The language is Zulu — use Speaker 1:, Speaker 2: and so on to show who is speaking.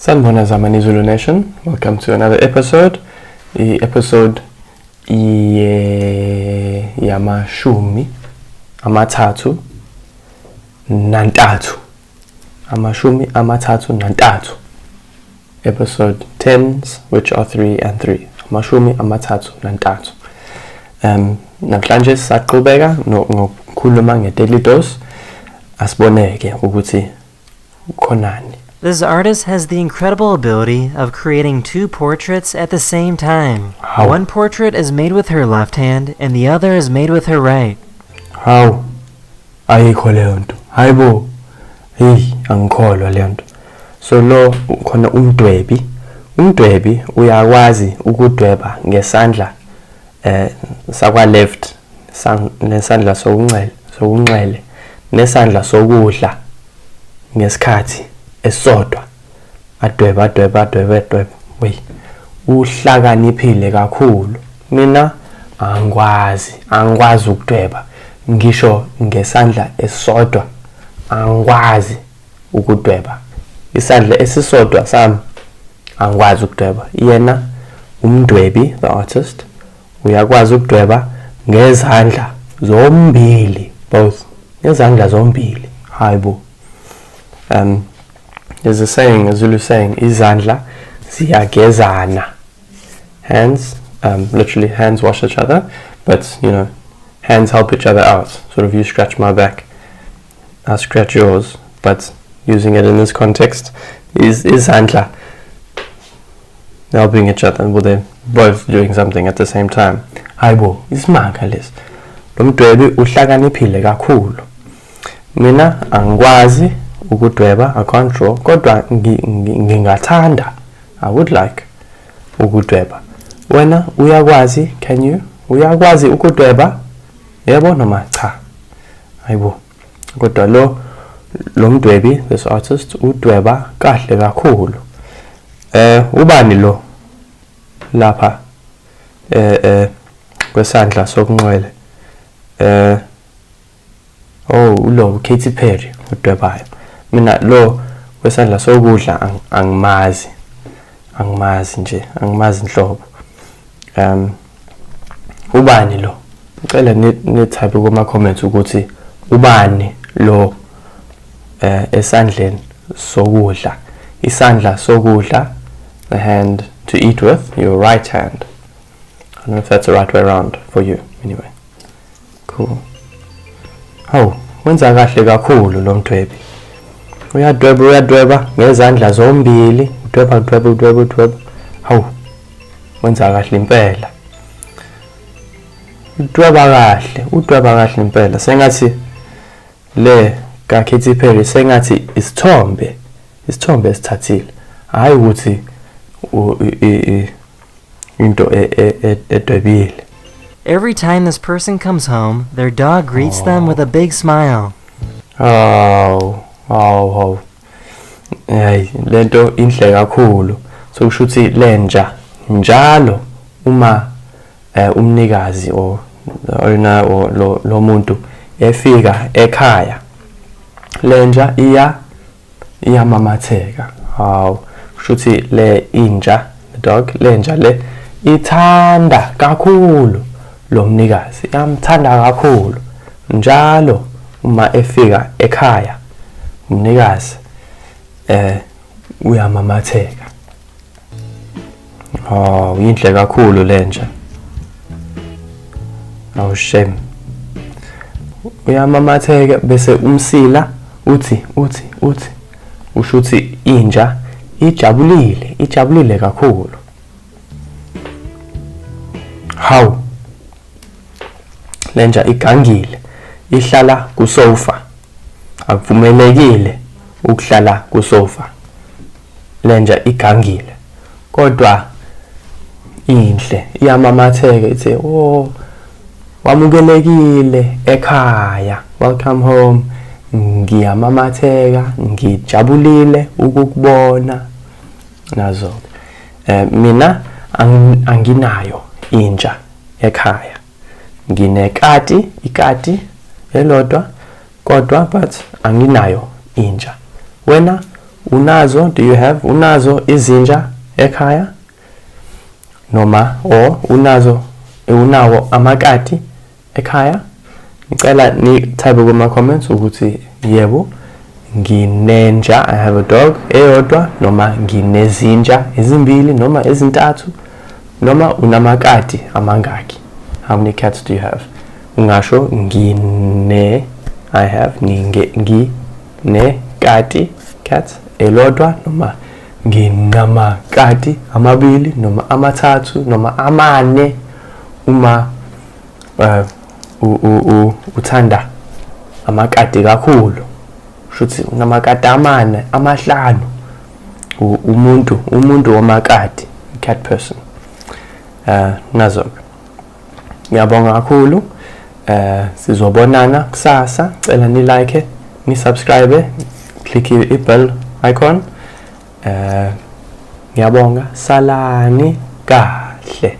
Speaker 1: Sanibona Zamani Zulu Nation. Welcome to another episode. I-episode 33. 33. Episode 10s, which are 3 and 3. 33. Namhlanje saqhubeka ngokukhuluma nge-daily dose. Asiboneke ukuthi khonani.
Speaker 2: This artist has the incredible ability of creating two portraits at the same time.
Speaker 1: How?
Speaker 2: One portrait is made with her left hand and the other is made with her right.
Speaker 1: Hawu, ayikho leyo nto. Hayibo, hey, angikholwa leyo nto. So lo khona umdwebi, umdwebi uyakwazi ukudweba ngesandla sakwa left, nesandla sokunxele nesandla sokudla ngesikhathi esodwa. Adweba, adweba, adweba, adweba. Wey, uhlakaniphile kakhulu. Mina angikwazi ukudweba ngisho ngesandla esisodwa. Angikwazi ukudweba isandla esisodwa sami, angikwazi ukudweba. Yena umdwebi, the artist, uyakwazi ukudweba ngezandla zombili, both ngezandla zombili. Hayibo. There's a saying, a Zulu saying, izandla ziyagezana. Hands, literally hands wash each other, but hands help each other out. Sort of you scratch my back, I scratch yours, but using it in this context is izandla helping each other. Well, they're both doing something at the same time. Hayibo, isimanga lesi. Lo mdwebi uhlakaniphile kakhulu. Mina angikwazi ukudweba, I can't draw, kodwa ngingathanda, I would like ukudweba. Wena uyakwazi, can you? Uyakwazi ukudweba? Yebo noma cha? Hayibo. Kodwa lo mdwebi, this artist, udweba kahle kakhulu. Ubani lo lapha kwesandla sokunxele? Oh, ulo Katy Perry udwebayo. Mina lo kwesandla sokudla angimazi. Angimazi nje, angimazi nhlobo. Ubani lo? Ngicela ni type kuma comments ukuthi ubani lo esandleni sokudla. Isandla sokudla, the hand to eat with, your right hand. I don't know if that's the right way around for you. Anyway, cool. Hawu, wenza kahle kakhulu lo mdwebi. Uyadweba, uyadweba ngezandla zombili, udweba, udweba, udweba, udweba. Hawu, wenza kahle impela. Udweba kahle, udweba kahle impela. Sengathi le ka Katy Perry, sengathi isithombe, isithombe esithathile. Hayi ukuthi into edwebile.
Speaker 2: Every time this person comes home, their dog greets them with a big smile.
Speaker 1: Hawu, hawu, hawu. Hey, lento inhle kakhulu. So kusho ukuthi lenja njalo uma umnikazi or the owner or lo muntu efika ekhaya, lenja iyamamatheka. Hawu, kusho ukuthi le inja, the dog, lenja le ithanda kakhulu lo mnikazi, iyamthanda kakhulu. Njalo uma efika ekhaya umnikazi uyamamatheka. Oh, yinhle kakhulu lenja. Oh shame. Uyamamatheka bese umsila uthi, uthi, uthi. Usho ukuthi inja ijabulile, ijabulile kakhulu. Hawu, lenja igangile, ihlala kusofa. Akuvumelekile ukuhlala kusofa. Lenja igangile, kodwa inhle, iyamamatheka ithi, oh, wamukelekile ekhaya, welcome home. Ngiyamamatheka, ngijabulile ukukubona. Nazo mina anginayo inja ekhaya, nginekati, ikati elodwa kodwa, but anginayo inja. Wena Unazo, do you have, unazo izinja ekhaya? Noma or unazo, unawo amakati ekhaya? Ngicela ni type kuma comments ukuthi yebo nginenja, I have a dog eyodwa, noma nginezinja ezimbili noma ezintathu, noma unamakati amangaki. How many cats do you have? Ungasho ngine, I have, nginge, ngine kati, cat elodwa, noma nginamakati amabili noma amathathu noma amane uma uthanda amakati kakhulu. Shuthi unamakati amane, amahlanu. Umuntu wamakati, cat person. Nazo-ke. Ngiyabonga kakhulu. Sizobonana kusasa. Cela ni like, ni subscribe, click i-bell icon. Ngiyabonga. Salani kahle.